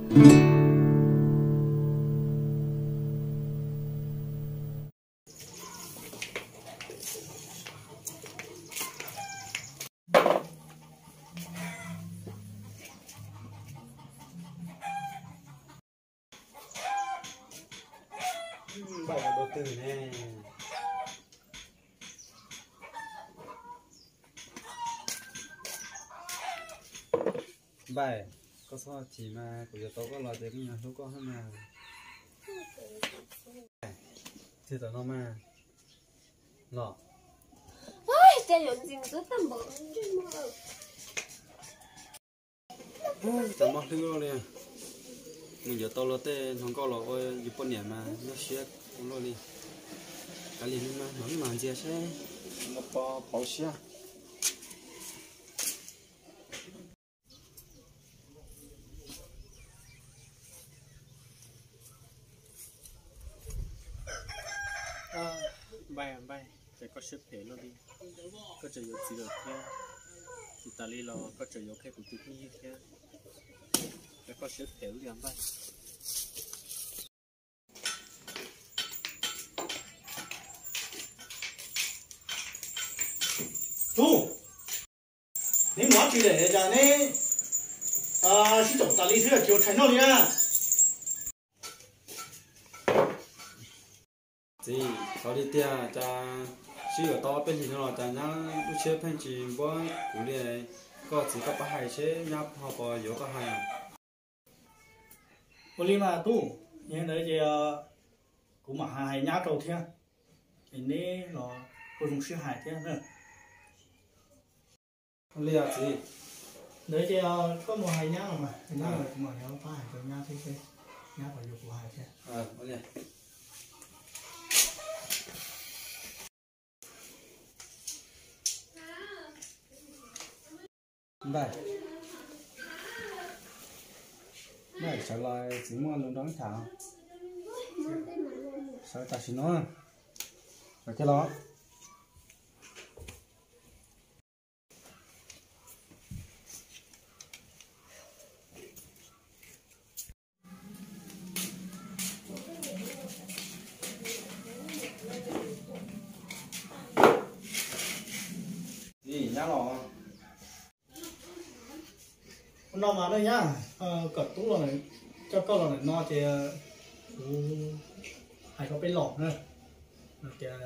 Npaj ua dua twg ne? Npaj, koj txhob chim mas kuv yuav tau koj los ces kuv yuav hlub koj thiab mas. Txij tam no mas los. Cov mob hlwb luaj li. Nws yuav tau luag tej hluas nkauj los ua yus poj niam mas nyob siab ua luaj li. Kav liam li mas mam ntxias seb, pauv siab. Npaj, Npaj, ces koj siab phem luaj li. Koj tseem yuav txiv lawm thiab, tsis tas li los koj tseem yuav qhia kuv tus phooj ywg thiab. Ces koj siab phem li Npaj. Tub, neb mus dab tsi lawm cas neb sib caum tas li xwb tsis ua tshais noj li na? Txiv, xyov li tiag cas sib yuav tau ob peb hlis no los cas nyab lub siab pheej tsis npuab kuv li. Koj txiv koj pab hais seb nyab ho puas yuav koj hais. Ua li mas tub, yog li ntawd ces kuv mam hais nyab rau thiab, es neb los kuj zoo siab hais thiab na. Ua li txiv. Ntawd ces koj mus hais nyab los mas, nyab los kuv mam li pab hais rau nyab thiab seb nyab puas yuav kuv hais thiab. Npaj, npaj sawv los txiv muaj lus nrog tham. Sawv tam sim no, sawv kiag los. Txiv, nyab los. Ua no mas nej nyab, kom tub los, coj koj los ntawm no ces kuv hais rau peb los na, hais tias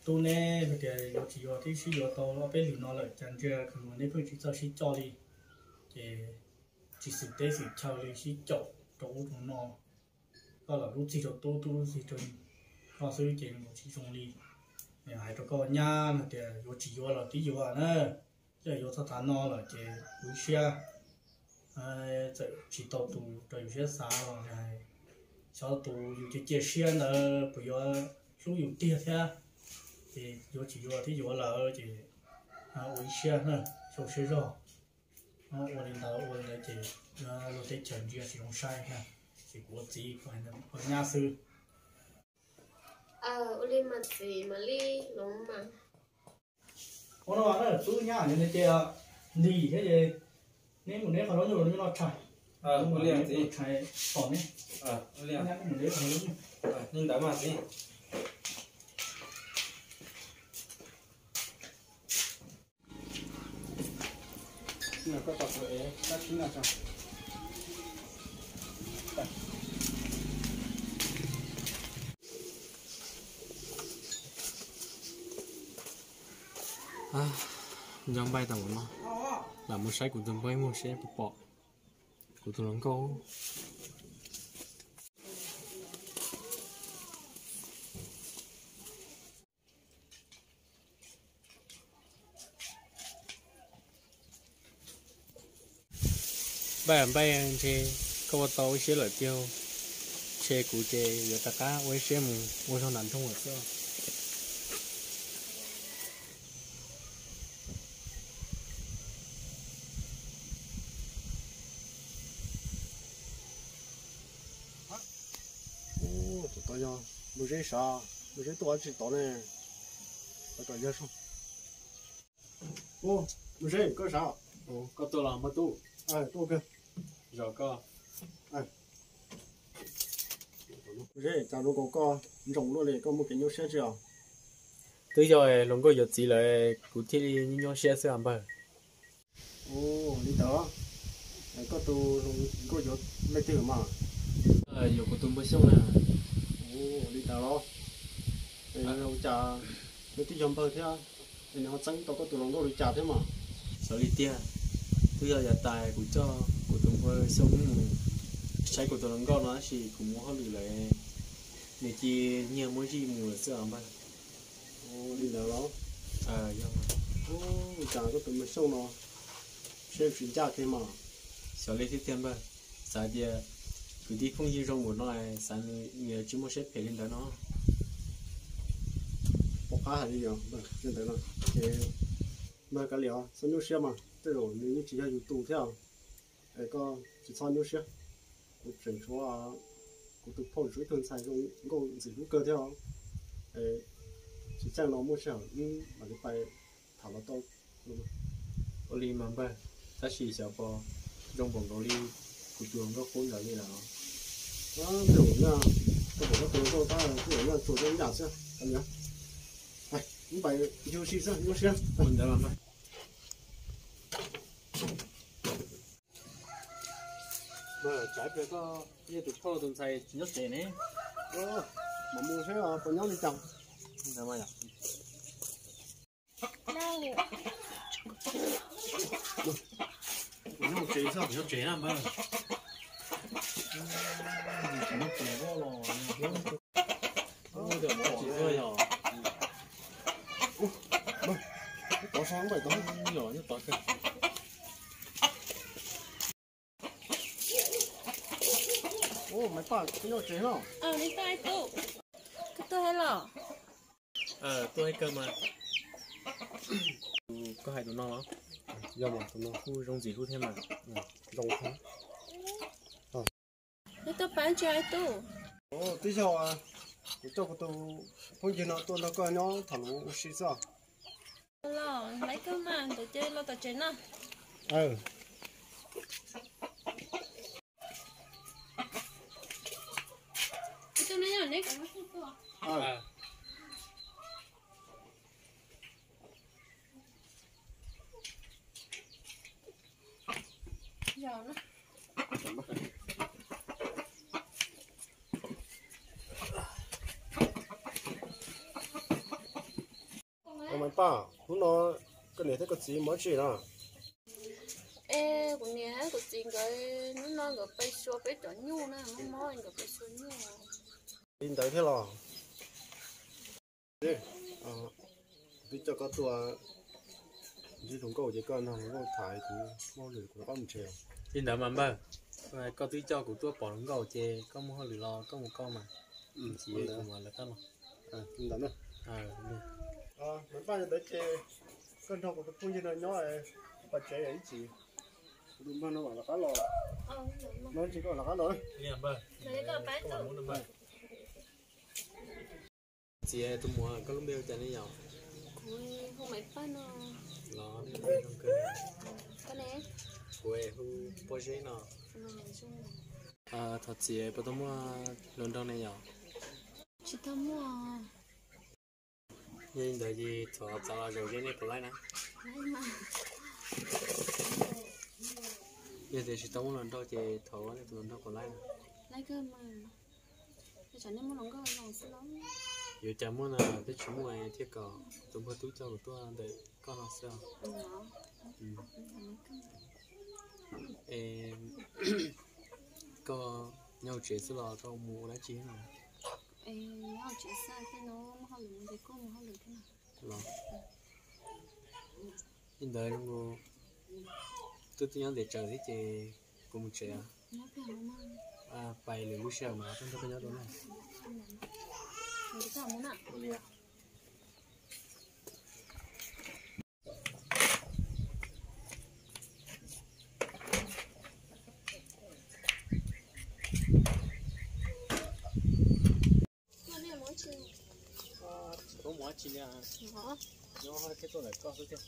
tub neb hais tias yuav tsis yuav thiab sib yuav tau ob peb hlis no lawm cas ntsia khav luas neb pheej tsis txawj sib coj li, ces tsis xwm teb xwm chaw li sib caum rau ub rau no. Koj los lub txig rau tub, tub lub txig rau koj xwb ces tsis zoo li. Hais rau koj nyab no tias yuav tsis yuav los twb yuav na, yog yuav txog tav no lawm ces kuv ib siab txawm tsis tau tus raws yus siab xav los hais, xyov tus yus cia cia siab ntawd puas yuav hlub yus tiag thiab. Ces yuav tsis yuav thiab yuav lawm ces ua ib siab na, xyov siab zog. Ua li ntawd ua li ntawd ces luag teb chaws ntsia tsis zoo saib na, ces kuv ua txiv kuv hais ntawd rau nyab xwb. Ua li mas txiv mam li los mas. Ua no mas tub nyab ces ntig thiab ces neb mus neb qhov zaub nyuj los neb noj tshais. Ua li txiv, tshais tom neb. Ua li, neb mus neb qhov zaub nyuj. Li ntawd mas txiv. Koj tos kuv ev dab tsi no tso. Nco npaij tau ua no, lam mus saib kuv tus npawg mus seb puas pom kuv tus hluas nkauj. Npaj, Npaj, ntshe koj ua tau ib siab lawm tiag. Ntshe kuv ces yuav rov qab ua ib siab mus ua zog nram nroog lawm xwb. Tus tod yog Npawg Zeb sav, Npawg Zeb tuaj ua dab tsi tod ne? Ua, Npawg Zeb koj sav? Koj tuaj los Npawg Tub? Tuaj kawg. Zos koj. Zeb, cas zoo nkaus koj ntsoov luaj li, koj muaj kev nyuaj siab tsi os? Twb yog hluas nkauj yuav txiv lawm kuv thiaj li nyuaj siab xwb os npawg. Ua li ntawd, koj tus hluas nkauj yuav leej twg mas? Yuav kuv tus npawg Xyooj na. Ua li ntawd los, ua cas nws twb yog npawg thiab, es nws ho txeeb tau koj tus hluas nkauj li cas thiab mas? Xyov li tiag, twb yog yav tas kuv coj kuv tus npawg Xyooj mus saib kuv tus hluas nkauj no tab sis kuv mus hauj lwm lawm, nws cia nyiag muab zij mus lawm xwb os npawg. Ua li ntawd los? Yog. Ua cas koj tus npawg Xyooj no siab tsis ncaj kiag mas? Xyov li thiab tiag npawg, xav tias kwv tij phooj ywg zoo npaum no xav nws yuav tsis muaj siab phem li ntawd no. Pom qab hais li os, li ntawd no ces npawg kav liam, txhob nyuaj siab mas, tej zaum nws yeej tsis yog yus tus thiab. Es koj tsis txhob nyuaj siab, kuv tseem tshuav kuv tus phauj tshuav ib tug ntxhais zoo nkauj ntxim hlub kawg thiab. Es tsis tseeb no muaj sij hawm wb mam li pais tham los tau. Ua li mas npawg, tab sis xyov puas zoo npaum nkaus li kuv tus hluas nkauj qub ntawd li lawm. Tej zaum nyaj, koj pom koj tus hluas nkauj tab tej zaum nyaj tsuas zoo ib yam xwb. Wb pais yug si xwb, nyuaj siab. Ua ntawd mas npawg. Tsam ib pliag koj yog tus phauj tus ntxhais tsis nyob tsev ne. Mam mus seb puas nyob li cas. Nyob tsev xwb, nyob tsev na npawg. Tov sa npawg tod. Maiv Paj, koj nyob tsev no? Koj tuaj hais los? Tuaj hais kawg mas. Koj hais tus no los? Yog mas, tus no kuj zoo ntxim hlub thiab mas. Zoo thiab. Neb tuaj pab tsi hais tub? Twb yog kuv coj kuv tus phooj ywg no tuaj nrog koj nyob tham lus ua si xwb os. Los hlais kawg mas, ntawd ces los tom tsev no. Maiv Paj, hnub no koj niam thiab koj txiv mus dab tsi na? Es kuv niam kuv txiv nkawd hnub no nkawd pais xyuas peb cov nyuj na, mob mob nkawd pais xyuas nyuj. Li ntawd thiab los? Twb coj koj tuaj ntsib hluas nkauj ces koj nrog hluas nkauj tham kuv muaj hauj lwm kuv rov qab mus tsev. Li ntawd mas npawg, koj twb coj kuv tuaj pom hluas nkauj ces koj muaj hauj lwm los koj mus koj mas. Txiv kuv mam lawv qab los. Li ntawd na. Maiv Paj, yog ntawd ces koj nrog kuv tus phooj ywg no nyob, pais tsev ib chim, kuv tus npawg no mam lawv qab los. No ces koj lawv qab los. Txiv, tus muam koj lub npe hu cas ne yom? Kuv hu Maiv Paj no. Los, koj ne? Kuv hu Pob Zeb no. Thov txiv, puas tau muaj hluas nraug ne yom? Tsis tau muaj. Yog li ntawd ces thov txav los zaum ze nej puas laib na? Yog tias tsis tau muaj hluas nraug ces thov nej tus hluas nraug puas laib na? Yuav cas muaj no twb tsis muaj thiaj kom tus npawg tub coj kuv tuaj ntawm koj no xwb os. Es koj nyob hauv tsev xwb los koj mus ua dab tsi no? Los, li ntawd twb twb nyob ntiav tsaws thiab ces kuv mus tsev. Pais lwm lub sij hawm mas koj nrog koj nyob dua na. Tsis muaj dab tsi li, nyob thiab tuaj ntawm koj xwb thiab.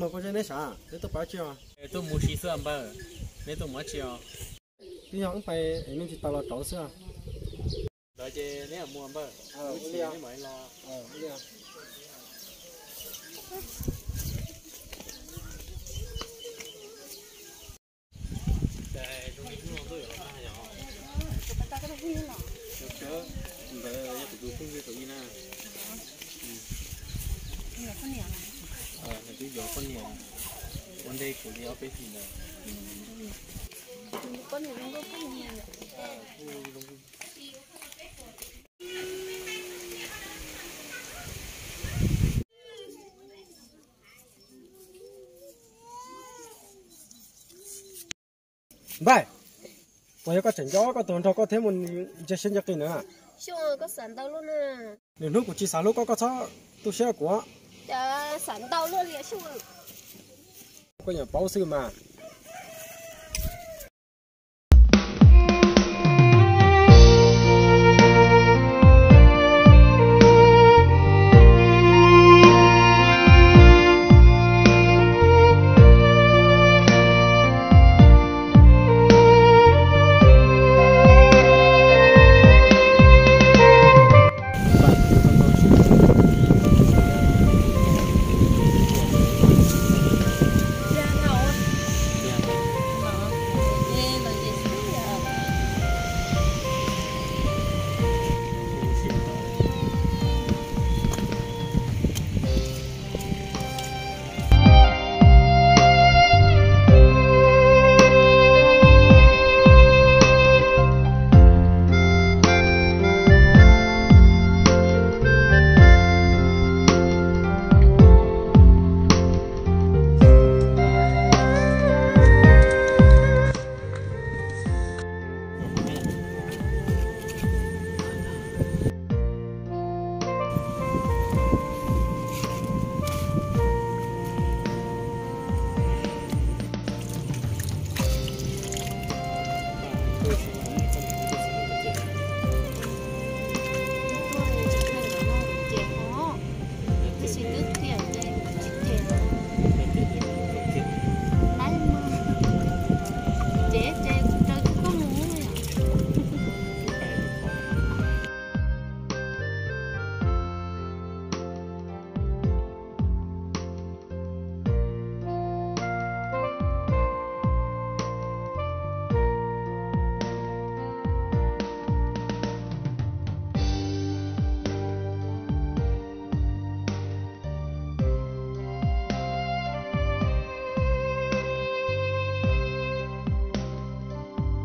Pob zeb neb sav, neb tuaj pab tsi os? Tuaj mus si xwb npawg, neb tuaj mus dab tsi os? Twb yog wb pais es nej tsis tau los rauv xwb. Ntawd ces neb mus npawg, wb tsis neb mam li los. Ntawd yog kuv tus phooj ywg tus ib na. Nws twb yog poj niam ua ntej kuv li ob peb hlis ntawd. Npawg, puas yog koj tseem nco koj tus nraug koj thiab mus ntsia siab ntsia qis na? Lwm hnub kuv tsis xav hlub koj, koj txhob tu siab rau kuv. Koj yeej paub xwb mas.